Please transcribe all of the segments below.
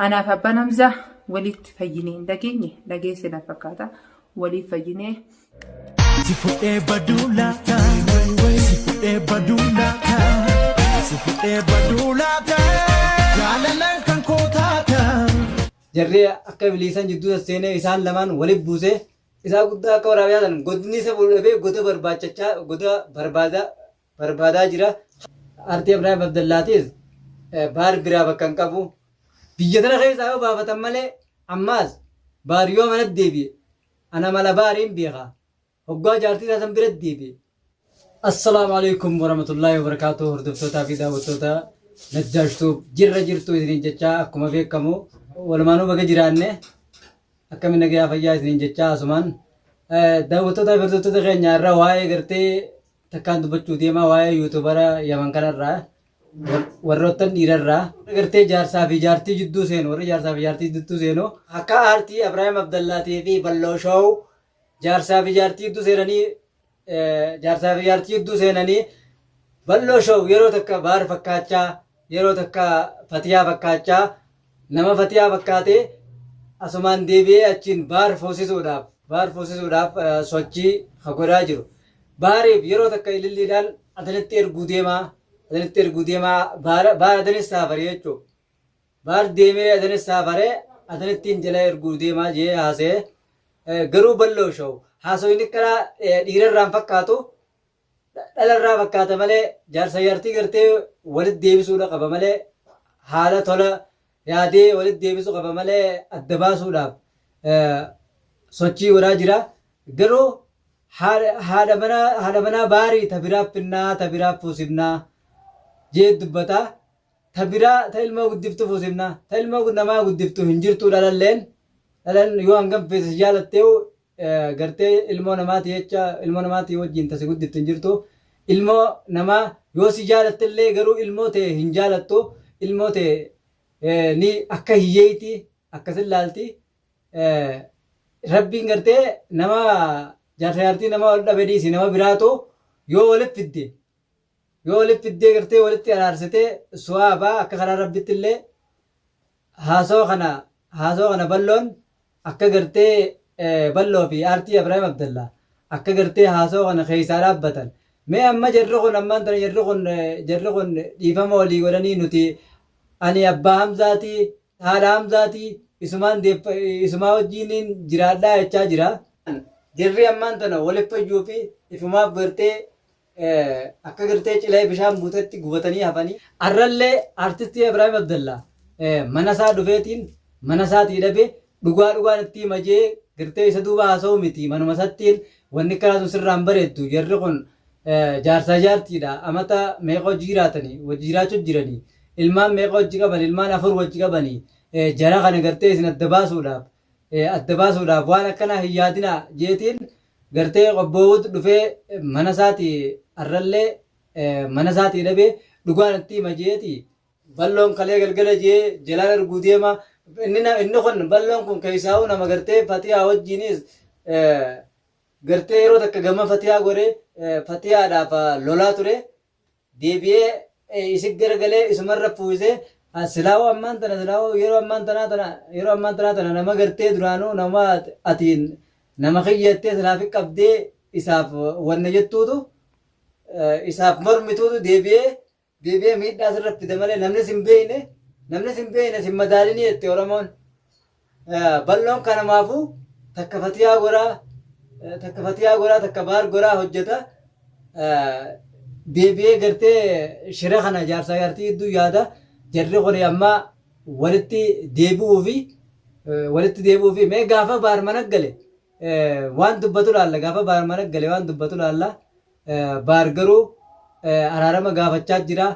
Anaaf abbaan Hamzaa walitti fayyinee hin dhageenye dhageesse na fakkaata waliif fayyinee. Si fudhee baduu laata? Si fudhee baduu laata? Si fudhee baduu laata? Jaalalaan kan koo taata. Jarri akka ibliisan jidduu sasseenee isaan lamaan walitti buusee isaa guddaa akka waraabessaa san godni isa fuudhu dhabee goda barbaachachaa goda barbaadaa barbaadaa jira. Artii Ibraahim Abdallaatis baar biraa bakka hin qabu. Biyya tana keessaa yoo baafatan malee ammaas baar yoo manatti deebi'e ana mala baariin beeka. Hoggaa jaartii isaa san biratti deebi'e. Assalaamu alaikum warahmatullaahi wabarakaatuh hordoftootaa fi daawwattoota Najjaash Tuub jirra jirtu isiniin jechaa akkuma beekamu walumaanuu baga jiraanne akkami nagayaa fayyaa isiniin jechaa asumaan daawwattootaa fi hordoftoota keenya irra waa'ee gartee takkaan dubbachuu deemaa waa'ee yuutubara yaman kanarraa warroottan dhiirarraa gartee jaarsaa fi jaartii jidduu seenu warri jaarsaa fi jaartii jidduu seenu akka aartii Abrahaam Abdallaatii fi Balloo Show jaarsaa fi jaartii jidduu seenanii jaarsaa fi jaartii jidduu seenanii Balloo Show yeroo takka baar fakkaachaa yeroo takka fatiyaa fakkaachaa nama fatiyaa fakkaatee asumaan deebi'ee achiin baar fuusisuudhaaf baar fuusisuudhaaf sochii ka godhaa jiru. Baariif yeroo takka ililliidhaan adanitti erguu deemaa adanitti erguu deemaa baar baar adanis saafaree jechuudha. Baar deemee adanis saafaree adanittiin jala erguu deemaa jee haasa'ee garuu balloo show haasawni karaa dhiirarraan fakkaatu dhalarraa fakkaata malee jaarsa jaartii gartee walitti deebisuudha qaba malee haala tola yaadee walitti deebisuu qaba malee adda baasuudhaaf sochii godhaa jira. Garuu haadha manaa haadha manaa baarii ta biraaf finnaa ta biraaf fuusifnaa jee dubbata. Ta biraa ta ilmoo guddiftu fuusifna ta ilmoo namaa guddiftu hin jirtuu dhalalleen dhalan yoo hangam feete si jaalatteehu gartee ilmoo namaati jecha ilmoo namaati wajjin tasi guddiftu hin jirtu. Ilmoo namaa yoo si jaalattellee garuu ilmoo tee hin jaalattu ilmoo tee ni akka hiyyeeyti akkasin laalti. Rabbiin gartee nama jaarsa jaartii nama wal dhabe dhiisi nama biraatu yoo walitti fidde yoo walitti fiddee gartee walitti araarsitee su'aabaa akka karaa rabbitti illee haasawa kana haasawa kana balloon akka gartee balloo fi aartii Abrahaam Abdallaa akka gartee haasawa kana keessaa dhaabbatan mee amma jarri kun ammaan tana jarri kun jarri kun dhiifama walii godhanii nuti ani abbaa Hamzaatii haadha Hamzaatii isumaan deeffa isumaa wajjiiniin jiraadhaa jechaa jira. Jarri ammaan tana waliif fayyuu fi ifumaaf gartee akka gartee cilee bishaan buutetti gubatanii hafanii. Arrallee artistii Ibraahim Abdallaa mana isaa dhufeetiin mana isaatii dhabe dhugaa dhugaan itti hima jee gartee isa duuba haasa'uu miti manuma isattiin wanni akkanaa sun sirraan bareeddu jarri kun jaarsaa jaartiidha amata meeqa hojii jiraatanii wajji jiraachuu jiranii ilmaan meeqa wajji qaban ilmaan afur wajji qabanii jara kana gartee isin adda baasuudhaaf adda baasuudhaaf waan akkanaa hin yaadinaa jeetiin gartee qobboowut dhufee mana isaatii arrallee mana isaatii dhabee dhugaan itti hima jeeti balloon kalee galgala jee jalaan arguu deema inni inni kun balloon kun keessaa'uu nama gartee fatiyaa wajjiinis gartee yeroo takka gama fatiyaa godhe fatiyaadhaaf lolaa ture deebi'ee isi garagalee isumarra fuusee silaawoo ammaan tana silaawoo yeroo ammaan tanaa tana yeroo ammaan tanaa tana nama gartee duraanuu nama atiin nama kiyyattee silaafi qabdee isaaf wanna jettuutu isaaf mormituutu deebi'ee deebi'ee miidhaa sirra fida malee namni sin beekne namni sin beekne sin madaalinii jette Oromoon. Balloon kanamaafuu takka fatiyaa goraa takka fatiyaa goraa takka baar goraa hojjeta. Deebi'ee gartee shira kana jaarsaa jaartii gidduu yaada jarri kun amma walitti deebi'uu fi walitti deebi'uu fi mee gaafa baar mana gale waan dubbatu laalla gaafa baar mana gale waan dubbatu laalla baar garuu araarama gaafachaa jira.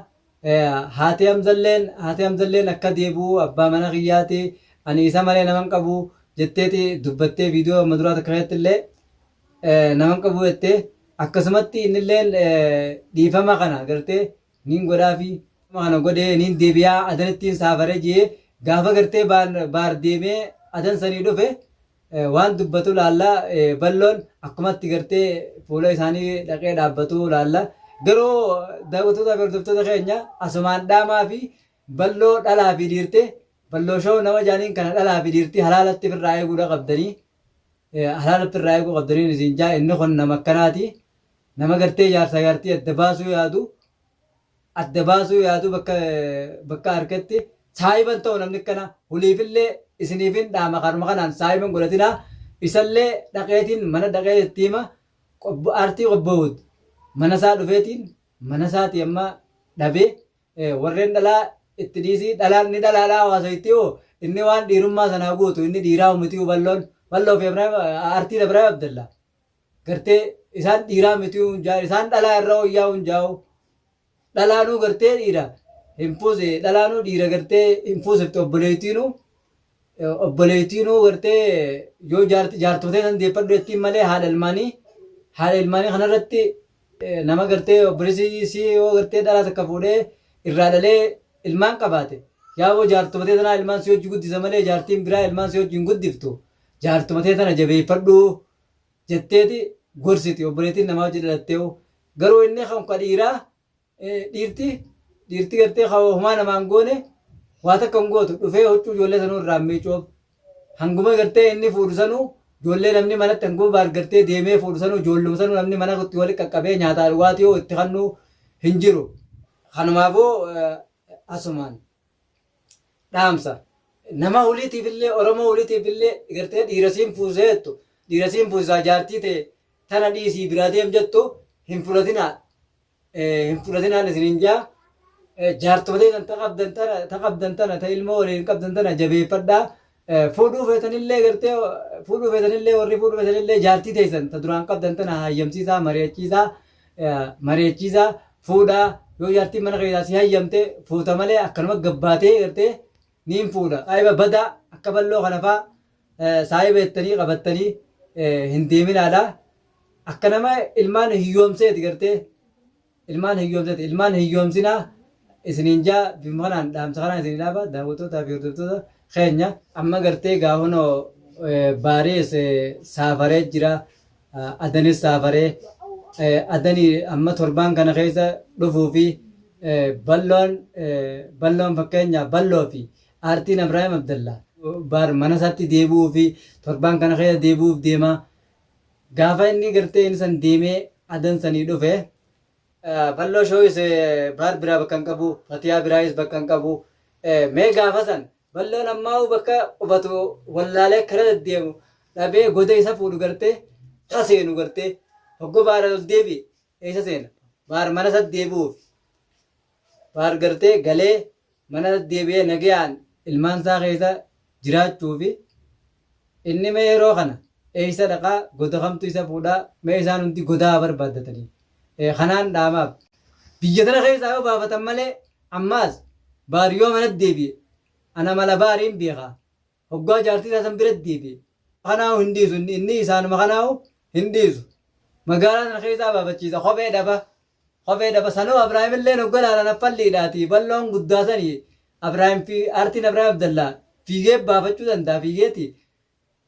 Haati Hamzalleen haati Hamzalleen akka deebi'u abbaa mana kiyyaati ani isa malee nama hin qabu jetteeti dubbattee viidiyoo amma duraa takka keessatti illee nama hin qabu jettee akkasumatti innilleen dhiifama kana gartee niin godhaafi kana godhee niin deebi'aa adanittiin saafaree jee gaafa gartee baar deemee adan sanii dhufe waan dubbatu laalla balloon akkumatti gartee fuula isaanii dhaqee dhaabbatu laalla garuu daawwattoota fi hordoftoota keenya asumaan dhaamaa fi balloo dhalaa fi dhiirte Balloo show nama jaaniin kana dhalaa fi dhiirtii halaalatti firraa eeguudha qabdanii halaalatti irraa eeguu qabdaniin isin jaa. Inni kun nama akkanaati, nama gartee jaarsa jaartii adda baasuu yaadu, adda baasuu yaadu. Bakka bakka harkatti saahiban ta'u namni akkana huliifillee isiniifin dhaama. Kanuma kanaan saahiban godhatinaa. Isallee dhaqeetiin mana dhaqee itti hima. Aartii qobboowut mana isaa dhufeetiin mana isaati amma dhabee. Warreen dhalaa itti dhiisii, dhalaan ni dhalaadhaa hawaasa itti hoo inni waan dhiirummaa sanaa guutu inni dhiiraa mitii. Balloon balloo fi aartiin Ibrahim Abdallah gartee isaan dhiiraa mitii hunjaa, isaan dhalaa irra wayyaa hunjaa'u. Dhalaanuu gartee dhiira hin fuuse, dhalaanuu dhiira gartee hin fuusifte. Obboleettiinuu gartee yoo jaartotee san deeffadhu jettiin malee haadha ilmaanii kanarratti nama gartee obboleessi isii yoo gartee dhalaa takka fuudhee irraa dhalee ilmaan qabaate, yaaboo jaartomatee tanaa ilmaan si hojii guddisa malee jaartiin biraa ilmaan si hojii hin guddiftu, jaartomatee tana jabeeffadhu jetteeti gorsiti obboleettiin namaa hojii dhalatteewu. Garuu inni kan ka dhiiraa dhiirti gartee homaa namaan goone, waa takka hin gootu. Dhufee huccuu ijoollee sanuu irraa miicuuf hanguma gartee inni fuudhu sanuu ijoollee namni manatti hanguma baar gartee deemee fuudhu sanuu ijoolluma sanuu namni mana itti walitti qaqqabee nyaataa dhugaatii yoo itti kannuu hin jiru. Kanumaafuu asumaan dhaamsa nama huliitiif illee, Oromoo huliitiif illee, gartee dhiira siin fuusee jettu, dhiira siin fuusisaa jaartii ta'e tana dhiisii biraa deem jettu hin fudhatinaa, hin fudhatinaan isiniin jaa. Jaartolee kan ta qabdan tana, ta ilmoo waliin qabdan tana jabeeffadhaa. Fuudhuu feetanillee, gartee fuudhuu feetanillee, warri fuudhuu feetanillee jaartii teessan ta duraan qabdan tana hayyamsiisaa, mari'achiisaa, mari'achiisaa fuudhaa. Yoo jaartiin mana keessaa si hayyamte fuuta malee akkanuma gabbaatee gartee niin fuudha saahiba badaa akka balloo kana faa saahiba jettanii qabattanii hin deeminaadha. Akka nama ilmaan hiyyoomseeti, gartee ilmaan hiyyoomseeti, ilmaan hiyyoomsinaa isiniin jaa. Bifuma kanaan dhaamsa kanaan isinii dhaaba, daawwattootaa fi hordoftoota keenya. Amma gartee gaafanoo baarees saafaree jira, adanis saafaree adanii amma torbaan kana keessa dhufuu fi balloon fakkeenya balloo fi aartiin Ibrahim Abdallah baar mana isaatti deebi'uu fi torbaan kana keessa deebi'uuf deema. Gaafa inni gartee inni san deemee adan sanii dhufe, balloo shooyis baar biraa bakka hin qabu, fatiyaa biraayis bakka hin qabu. Mee gaafa san balloon ammaa'u bakka qubatu wallaalee kara deddeemu dhabee goda isa fuudhu gartee haseenu gartee hoggo baara ol deebi'e eessa seena? Baar mana isatti deebi'uuf baar gartee galee mana isatti deebi'ee nagayaan ilmaan isaa keessa jiraachuu fi inni mee yeroo kana eessa dhaqaa, goda kamtu isa fuudhaa? Mee isaan hundi godaa barbaaddatanii kanaan dhaamaaf. Biyya tana keessaa yoo baafatan malee ammaas baar yoo manatti deebi'e ana mala baariin beekaa. Hoggaa jaartii isaa san biratti deebi'e kanaahu hin dhiisu, inni isaanuma kanaahu hin dhiisu. Magaalaa sana keessaa baafachiisa, kophee dhaba, kophee dhaba. Sanuu Abrahaam illee hogga laalan affalliidhaati. Balloon guddaa sanii Abrahaam fi aartiin Abrahaam Abdallaa fiigee baafachuu danda'a. Fiigeeti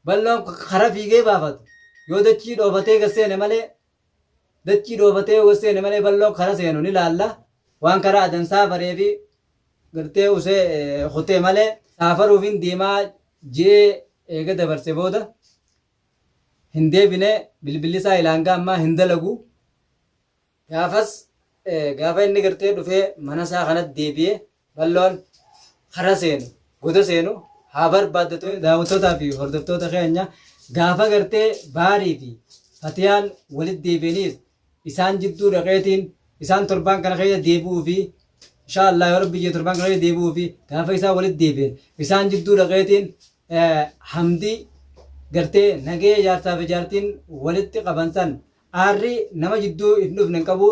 balloon kara fiigee baafatu yoo dachii dhoofatee gad seene malee, dachii dhoofatee yoo gad seene malee balloon kara seenu ni laalla. Waan karaa adan saafaree fi gartee usee kutee malee saafaruuf hin deemaa ji'ee eega dabarse booda hin deebine. Bilbilli isaa ilaangaa ammaa hin dalagu. Gaafas gaafa inni gartee dhufee mana isaa kanatti deebi'ee balloon kara seenu, goda seenu haa barbaaddatu. Daawwattootaa fi hordoftoota keenya, gaafa gartee baarii fi fatiyaan walitti deebi'aniis isaan jidduu dhaqeetiin isaan torbaan kana keessa deebi'uu fi insha Allah yoo Rabbi jee torbaan kana keessa deebi'uu fi gaafa isaan walitti deebi'an isaan jidduu dhaqeetiin hamdi gartee nagee jaarsaa fi jaartiin walitti qaban san aarri nama jidduu hin dhufne hin qabu.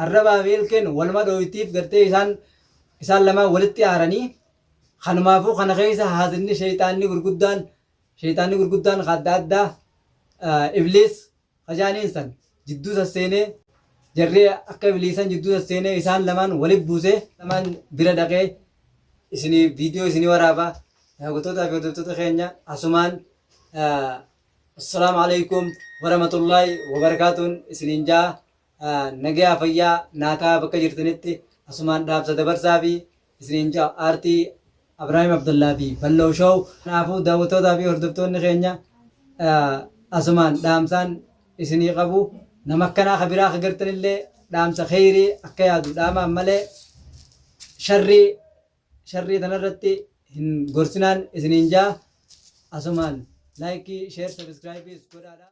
Arrabaa fi ilkeen waluma dhooytiif gartee isaan lamaan walitti aaranii. Kanumaafuu kana keessa haasinni sheeyxaanni gurguddaan adda addaa ibliis kajaaniin san jidduu sasseenee jarree akka ibliisan jidduu sasseenee isaan lamaan walit buusee lamaan bira dhaqee isinii viidiyoo isinii waraaba. Daawwattootaa fi hordoftoota keenya, asumaan assalaamu alaikum warahmatullaahi wabarakaatuun isiniin jaa. Nagayaa fayyaa naataa bakka jirtanitti asumaan dhaamsa dabarsaa fi isiniin jaa aartii. Abraahim Abdallaa fi Balloo Show. Kanaafuu daawwattootaa fi hordoftoonni keenya asumaan dhaamsaan isinii qabu nama akkanaa ka biraa ka gartanillee dhaamsa kheyrii akka yaadu dhaamaan malee sharrii sharrii tanarratti hin gorsinaan isiniin jaa. Asumaan like, share, subscribe godhaadha.